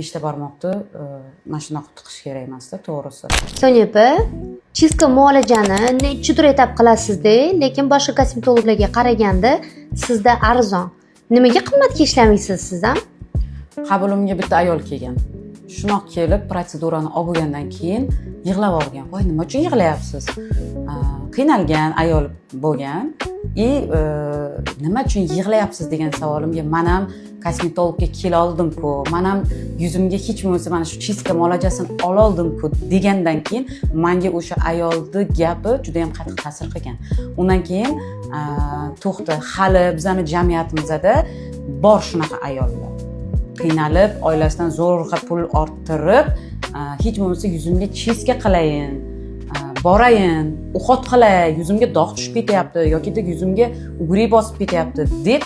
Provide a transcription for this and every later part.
Beshta barmoqni mana shunaqa tiqish kerak emasda, to'g'risi. Sonya opa, чистка muolajani nechidir этап qilasizda, lekin boshqa kosmetologlarga qaraganda sizda arzon. Nimaga qimmatga ishlamaysiz siz ham? Qabulimga bitta ayol kelgan. Shunoq kelib, protsedurani olib bo'lgandan keyin yig'lab yuborgan. Voy, nima uchun yig'layapsiz? Qiynalgan ayol bo'lgan и nima uchun yig'layapsiz degan savolimga, man ham kosmetologga kela oldimku, man ham yuzimga hech bo'lmasa mana shu чистка muolajasini ololdim-ku degandan keyin manga o'sha ayolni gapi juda yam qattiq ta'sir qilgan. Undan keyin to'xta, hali bizani jamiyatimizda bor shunaqa ayollar, qiynalib, oilasidan zo'rg'a pul orttirib, hech bo'lmasa yuzimga чистка qilayin, borayin, уход qilay, yuzimga dog' tushib ketyapti yokida yuzimga угри bosib ketyapti deb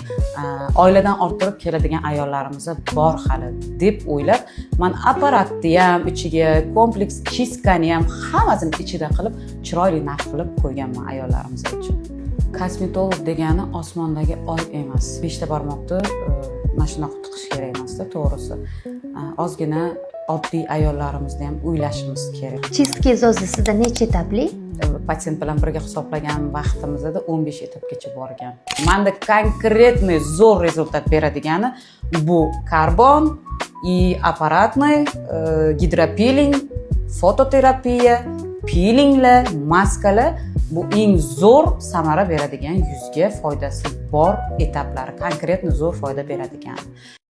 oiladan orttirib keladigan ayollarimiz bor hali deb o'ylab, man apparatni ham ichiga, kompleks чистка ni ham hammasini ichida qilib, chiroyli narx qilib qo'yganman ayollarimiz uchun. Kosmetolog degani osmondagi oy emas. Beshta barmoqni mana shunaqa tiqish kerak emasda, to'g'risi. Ozgina oddiy ayollarimizni ham o'ylashimiz kerak. Чистка ngiz o'zi sizda necha этап li? Patsient bilan birga hisoblagan vaqtimizda 15 этап gacha borgan. Manda конкретный zo'r результат beradigani bu karbon и аппаратный gidropiling, fototerapiya, pilinglar, maskalar. Bu eng zo'r samara beradigan, yuzga foydasi bor этап lari, конкретно zo'r foyda beradigan.